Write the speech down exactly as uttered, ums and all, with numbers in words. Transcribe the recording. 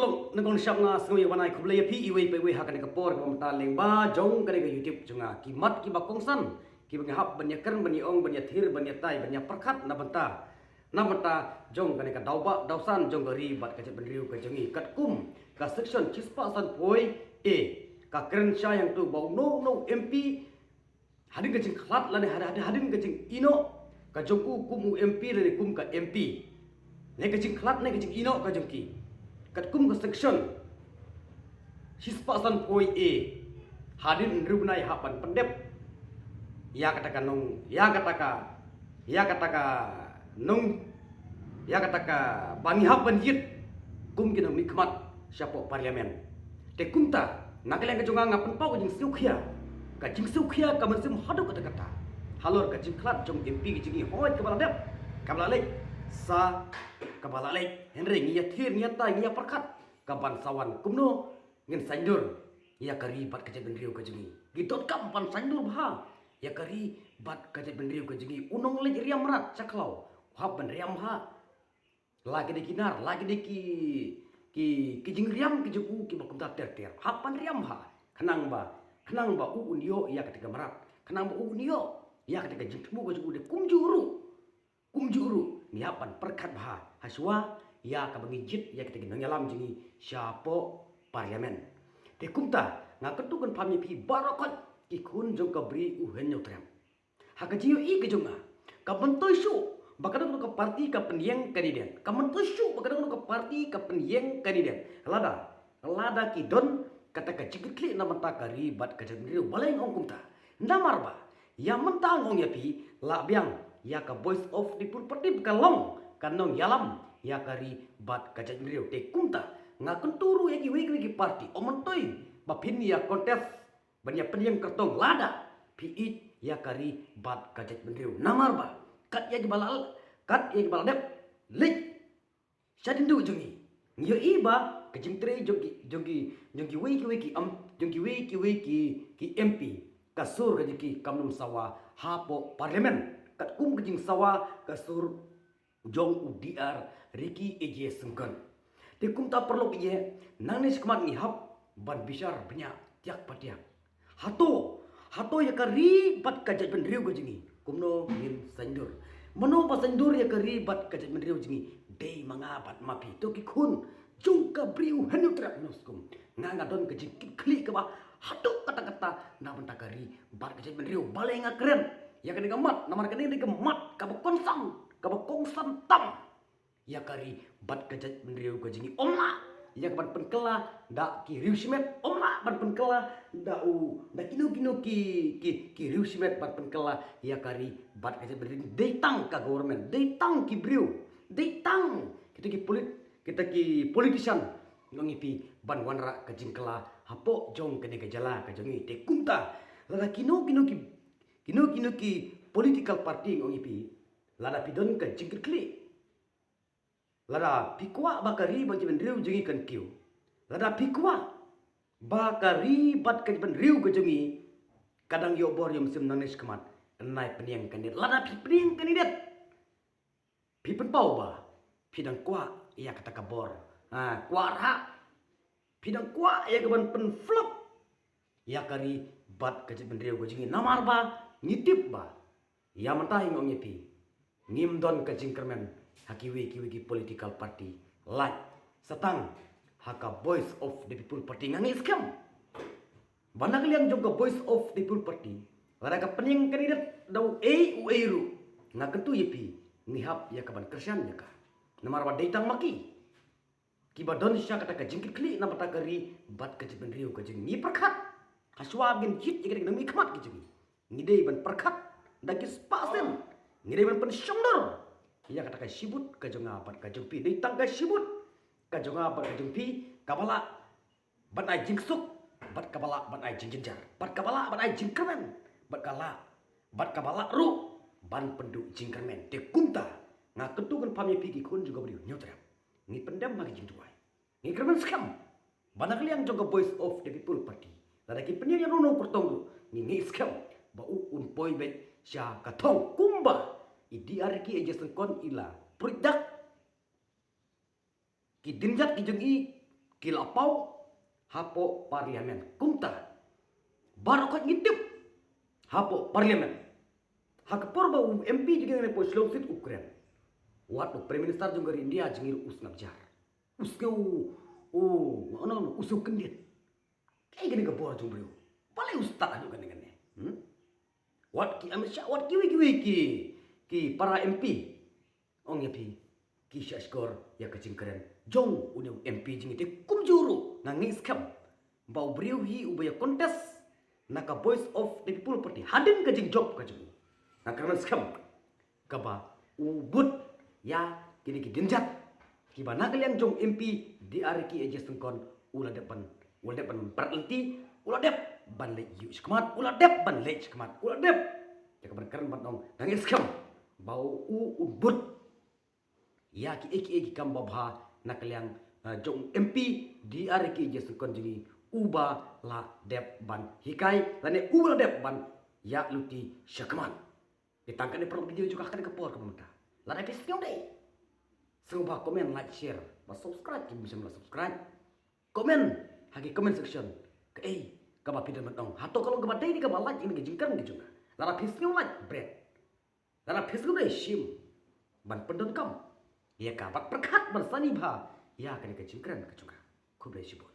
Long, nangkong shap nga sngew ïa ban ai khublei ïa phi iwei pa iwei ha kane ka por kaba mynta lyngba jong kane ka YouTube jong nga. Ki mat kiba kongsan, kiba ngi hap ban ïakren, ban ïaong, ban ïathir, ban ïatai, ban ïapyrkhat na bynta, na bynta jong kane ka daw ba daw san jong ka ri bad ka jaitbynriew ka jong ngi. Katkum ka section shispah san poi A ka kren shai hangto ba uno uno u M P, hadien ka jingkhlad lane had-, had-, hadien ka jingïehnoh ka jong u kum u M P lane kum ka M P, ne ka jingkhlad ne ka jingïehnoh ka jong ki, katkum ka section shispah san poi A, hadien hynriew bnai hap ban pyndep ïa kata ka nong, ïa kata ka, ïa kata ka nong, ïa kata ka ba ngi hap ban jied kum ki nongmihkhmat shapoh Parliament. Te kumta na ka liang ka jong nga, nga pynpaw ka jingsngewkhia, ka jingsngewkhia ka mynsiem haduh katta katta halor ka jingkhlad jong M P ka jong ngi. Hooid, kaba la dep, kaba la leit, sa kaba la leit, hynrei ngi ïathir, ngi ïatai, ngi ïapyrkhat ka ban sa wan kumno ngin saiñdur ïa ka ri bad ka jaitbynriew ka jong ngi. Ngi donkam ban saiñdur bha ïa ka ri bad ka jaitbynriew ka jong ngi. U nongleit riam mrad sha khlaw u hap ban riam bha. La ki dei ki nar, la ki dei ki, ki, ki jingriam ki jong u kiba kumta ter ter, hap ban riam bha. Khnang ba, khnang ba u un ïoh ïa kata ka mrad, khnang ba u un ïoh ïa kata ka jingthmu ka jong u. Te kumjuh ruh, kumjuh ruh ngi hap ban pyrkhat bha ha shuwa ïa kaba ngi jied ïa kita ki nongïalam jong ngi shapoh Parliament. Te kumta nga kyntu kynpham ïa phi baroh khoit ki khun jong ka Bri u Hynñiewtrep, ha ka jingïohi ka jong nga, ka myntoi shuh ba ka dang ka party ka pynïeng candidate, ka myntoi shuh ba ka dang ka party ka pynïeng candidate. Lada, lada ki don kata ka jingkitkhlieh na bynta ka ri bad ka jaitbynriew, balei nga ong kumta? Namar ba ïa mynta nga ong ïa phi, la biang ïa ka Voice of People Party ba ka long ka nongïalam ïa ka ri bad ka jaitbynriew. Te kumta nga kyntu ruh ïa kiwei kiwei ki party, ym myntoi ba phin ïa contest ban ïa pynïeng kyrtong lada phi ïeit ïa ka ri bad ka jaitbynriew. Namar ba kat ïa kiba la, kat ïa kiba la dep leit shadien duh jong ngi, ngi ïohi ba ka jingtrei jong ki, jong ki, jong kiwei kiwei ki, um, jong kiwei kiwei ki, ki M P, ka sur ka jong ki kam nym sawa hapoh Parliament katkum ka jingsawa ka sur jong u D R Ricky A J Syngkon. Te kumta paralok, ïa nangne shakhmat ngi hap ban bishar bniah tiak pa tiak. Hato, hato ïa ka ri bad ka jaitbynriew ka jong ngi kumno ngin saiñdur? Mano ba saiñdur ïa ka ri bad ka jaitbynriew jong ngi? Dei ma nga bad ma phi, to ki khun jong ka Bri u Hynñiewtrep North Skum. Nga, nga don ka jingkitkhlieh kaba haduh katta katta na bynta ka ri bad ka jaitbynriew. Balei nga kren ïa kane ka mat? Namar kane ka dei ka mat kaba kongsan, kaba kongsan tam ïa ka ri bad ka jaitbynriew ka jong ngi. Ym lah ïa ka ban pynkylla da ki riewshimet, ym lah ban pynkylla da u, da kino kino ki, ki, ki riewshimet ban pynkylla ïa ka ri bad ka jaitbynriew. Dei tang ka government, dei tang ki briew, dei tang kita ki polit-, kita ki politician, nga ong ïa phi, ban wanrah ka jingkylla hapoh jong kane ka jylla ka jong ngi. Te kumta lada kino kino ki, kino kino ki political party, nga ong ïa phi, lada phi don ka jingkitkhlieh, lada phi kwah ba ka ri bad ka jaitbynriew jong ngi kan kiew, lada phi kwah ba ka ri bad ka jaitbynriew ka jong ngi ka dang ïoh bor ïoh mynsiem nangne shakhmat, nai pynïeng candidate. Lada phi pynïeng candidate, phi pynpaw ba phi dang kwah ïa kata ka bor. Ha, kwah rah. Phi dang kwah ïa ka ban pynflop ïa ka ri bad ka jaitbynriew ka jong ngi. Namar ba ngi tip ba ïa mynta hi, nga ong ïa phi, ngim don ka jingkyrmen ha kiwei kiwei ki political party, lait satang ha ka Voice of the People Party. Nga ngeit skhem ba na ka liang jong ka Voice of the People Party, lada ka pynïeng candidate da uei uei ruh, nga kyntu ïa phi, ngi hap ïa ka ban kyrshan ïa ka. Namar ba dei tang ma ki kiba don sha kata ka jingkitkhlieh na bynta ka ri bad ka jaitbynriew ka jong ngi. Pyrkhat, ha shuwa ngin jied ïa kita ki nongmihkhmat ki jong ngi, ngi dei ban pyrkhat da ki spah sien, ngi dei ban pynshongdor ïa kata ka shibut ka jong nga bad ka jong phi. Dei tang ka shibut ka jong nga bad ka jong phi kaba lah ban ai jingsuk, bad kaba lah ban ai jingjynjar, bad kaba lah ban ai jingkyrmen, bad ka lah, bad kaba lah ruh ban pynduh jingkyrmen. Te kumta nga kyntu kynpham ïa phi ki khun jong ka Bri u Hynñiewtrep, ngi pyndem ha ki jingduwai, ngi kyrmen skhem ba na ka liang jong ka Voice of the People Party, lada ki pynïeng ïa uno uno u kyrtong ruh, ngi ngeit skhem ba u un poi beit sha ka thong kumba i D R Ricky A J Syngkon i la pruid dak. Ki dienjat ki jong i ki la paw hapoh parliament. Kumta baroh khoit ngi tip hapoh parliament, ha ka por ba u M P jong ngi hapoh Shillong seat u kren, wat u Prime Minister jong ka ri India jong ngi ruh u sngap jar, u sngew, u, u, u, u sngew kyndit. Kaei kane ka bor jong u briew? Balei u stad haduh kane kane? Hmm? Wat ki Amit Shah, wat kiwei kiwei ki, ki para M P, ong ïa phi, ki shah shkor ïa ka jingkren jong une u M P jong ngi. Te kumjuh ruh nga ngeit skhem ba u briew hi uba ïa contest na ka Voice of the People Party hadien ka jingjop ka jong u, nga kyrmen skhem kaba u bud ïa kine ki dienjat kiba na ka liang jong M P D R K A J Syngkon u la dep ban, u la dep ban bret lynti, u la dep ban leit ïuh shakhmat, u la dep ban leit shakhmat, u la dep. Te ka ban kren ban ong, nga ngeit skhem ba u, u bud ïa kiei kiei ki kam babha na ka liang, eh, jong M P D R K A J Syngkon jong ngi, uba la dep ban hikai lane uba la dep ban ïaid lynti shakhmat. Te tang kane para video jong nga ha kane ka por kaba mynta. Lada phi sngew dei, sngewbha comment, like, share bad subscribe kiba shym la subscribe. Comment ha ki comment section kaei kaba phi don ban ong. Hato ka long kaba dei ne kaba lait ïa kane ka jingkren ka jong nga? Lada phi sngew lait, bret. Lada phi sngew dei, shim ban pyndonkam ïa ka bad pyrkhat ban sani bha ïa kane ka jingkren ka jong nga. Khublei shibun.